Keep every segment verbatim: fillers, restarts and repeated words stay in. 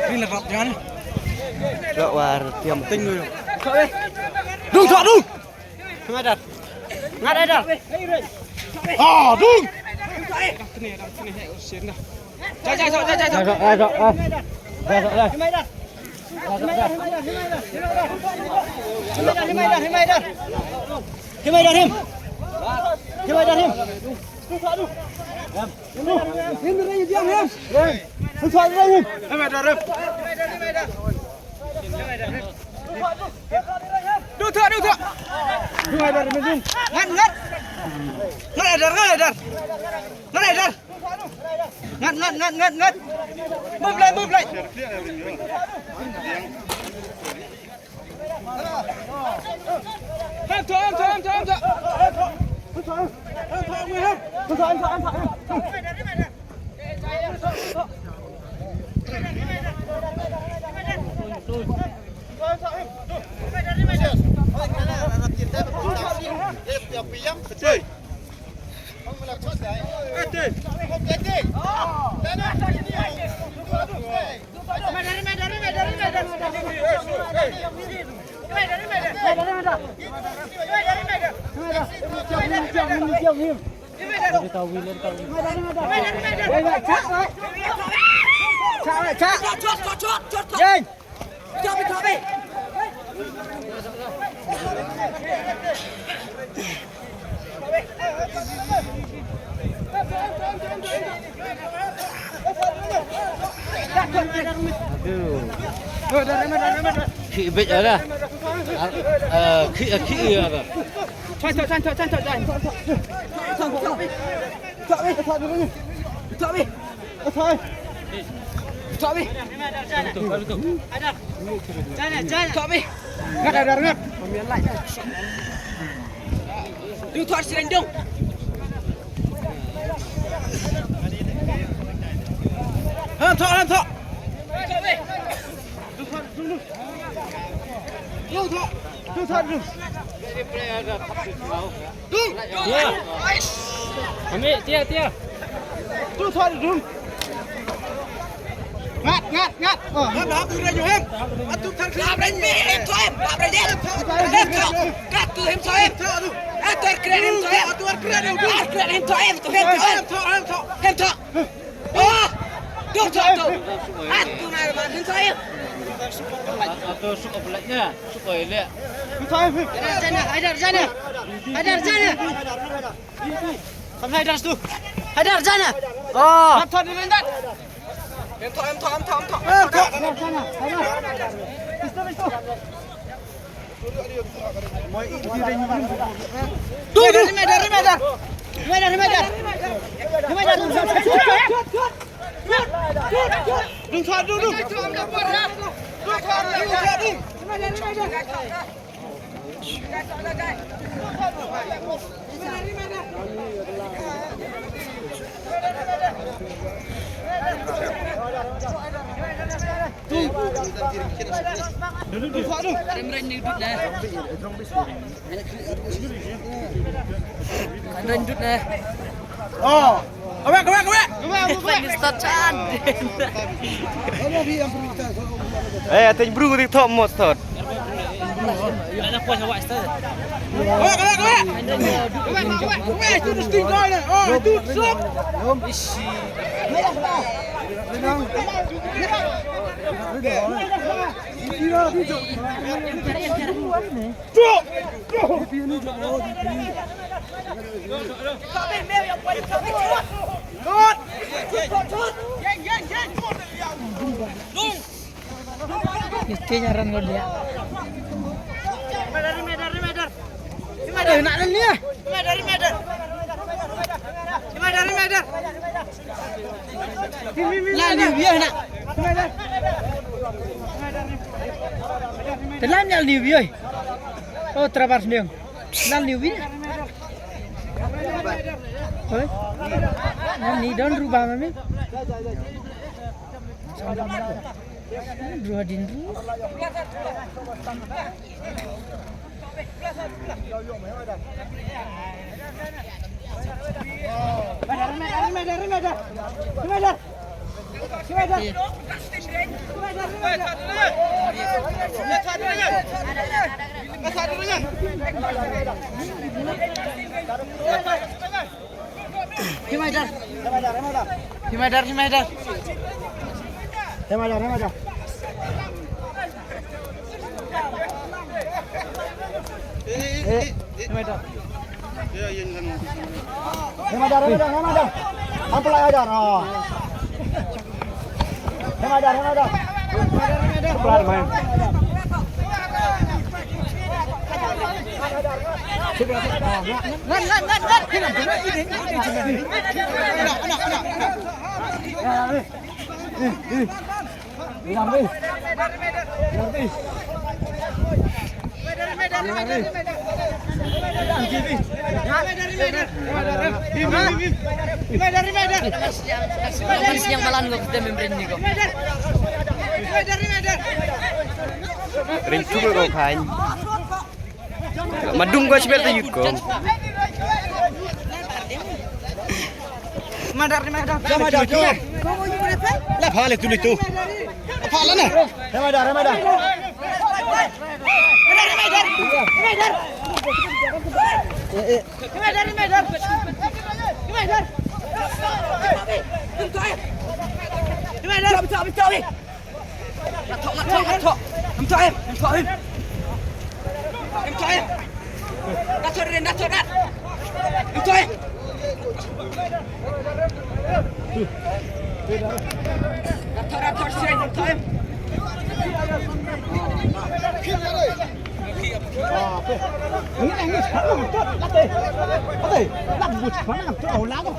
Ni la rap jan. Chok war tiam ting lu. Dung, chok dung. Ngat dar. Ngat dar. Ah, dung. Ja, ja, ja, ja, ja. Ja, ja, ja. Ja, ja, ja. Himaidar, himaidar, himaidar, himaidar. Himaidar, himaidar, himaidar. Himaidar, him. Himaidar, him. Him, him, him. Himaidar, him. Duk thok, duk thok. Himaidar, him, him. Ngat, ngat. Ngat, Haidar, ngat, Haidar. Ngat, Haidar. Ngat, ngat, ngat, ngat, ngat. Move leh, move leh. Em thok, em thok, em thok, em thok. Khih bit ada. Ah, ah, khih, ah, khih ada. Ngat, Haidar, ngat. Dung thok, sering dung. Lam thok, lam thok. Dung thok, dung thok, dung. Dung. Ya. Ambil, tia, tia. Dung thok, dung. Ngat, ngat, ngat. Oh. Hap, hap, tu dah, Johan. Atu thar. Hap, dah, ni, em, tu, em. Hap, dah, ni. Em, tu. Kat tu, em, tu, em. Atu kren, em, tu, em. Atu kren, em, tu. Atu kren, em, tu, em. Tu, em, tu, em. Em, tu, em, tu. Em, tu. Oh. Tu, tu, tu. Atu, na, em, tu, em. Atu, suka belaknya. Suka elak. Haidar, jana. Haidar, jana. Haidar, jana. Haidar, tu. Haidar, jana. Oh. Em, tu, em, tu, em, tu, em, tu. Haidar, jana. Haidar. Istu, istu. Oh. Kawek, kawek, kawek. Eh, ateng bru di thok mos thot. Kawek, kawek, kawek. Kawek, kawek, kawek. Itu mesti kau ni. Oh, itu sop. Mesti nyaran ko dia. Reminder, reminder, reminder. Reminder, nak ni ya? Reminder, reminder. Reminder, reminder. Lah ni biar nak. Telan ya ni biar. Oh, terabas ni. Telan ni biar. Oi. Ni don rubah mami. Dua din dua. Reminder. Reminder, reminder. Reminder, reminder. Eh, eh, reminder. Reminder, reminder, reminder. Ampun lah, reminder. Oh. Reminder, reminder. Reminder, reminder. Ngan, ngan, ngan, ngan. Rin tu ko khan. Madung ko sibel te yut ko. Madar ni madar. Madar tu. La pha le tu le tu. Pha la na. Madar, madar. Madar, madar. Madar. Eh, eh. Madar, madar. Madar. Madar. Stop, stop, stop. Natok, natok, natok. Natok, em, natok, em. Natok, em. Natok, Rin, natok, nat. Natok, em. Natok, natok, Rin, natok, em. Ini, ini, sekarang natok, natok. Natok, natok, sekarang natok, natok.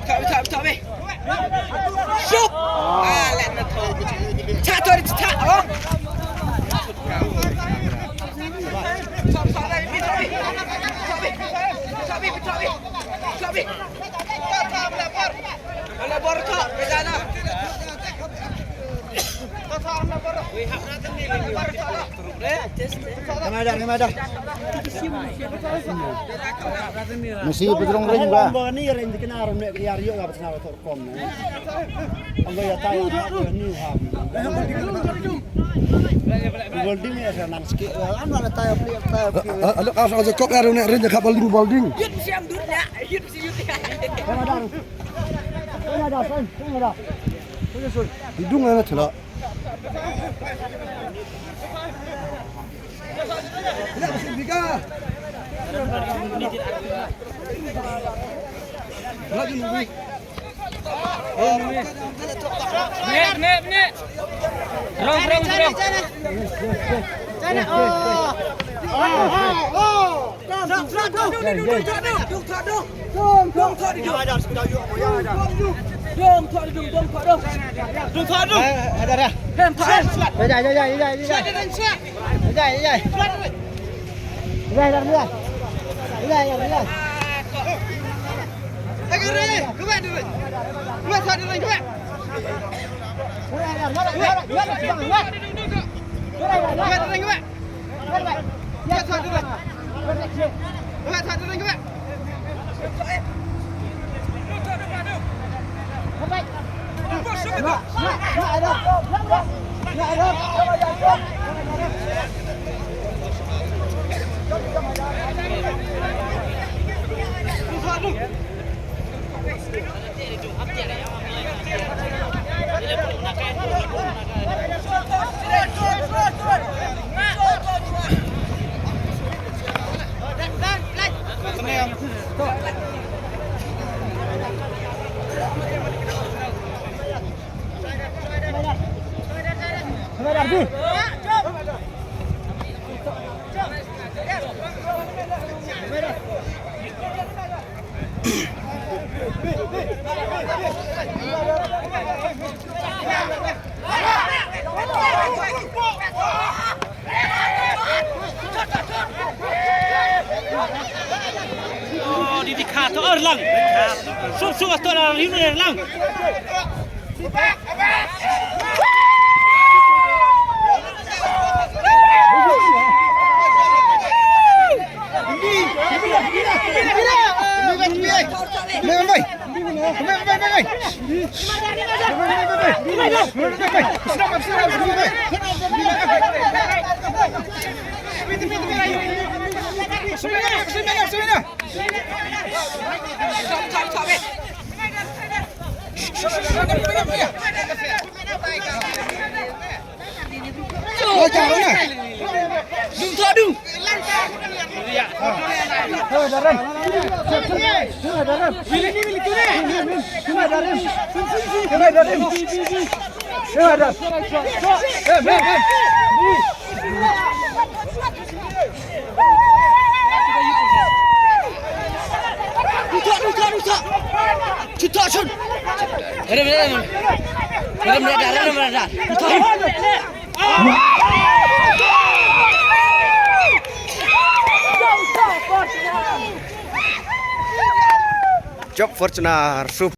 Bitok, bitok, bitok, weh. Shoot! Ah, let na tho. Cha tho, cha, oh. Bitok, bitok, weh, bitok, weh. Bitok, weh. Bitok, weh, bitok, weh. Bitok, weh. Ala bor tho, bejana. Reminder, reminder. Masi bedrong ring ba. Ni ring di kena rum ne yar yo ga betna tor kom ne. Ang ya tai ni ha. Bolding ya sa nang sikit. Ano na tai pli tai. Alo ka sa ko ya ring ne ring ka bolding, bolding. Yut siam dut ya. Yut si yut ya. Reminder. Reminder, reminder. Hidung na thela. Bniah, bniah, bniah. Rong, rong, rong. Oh, di di kha to Erlang. Sum sum to la ri Erlang. Jop Fortuner, sup.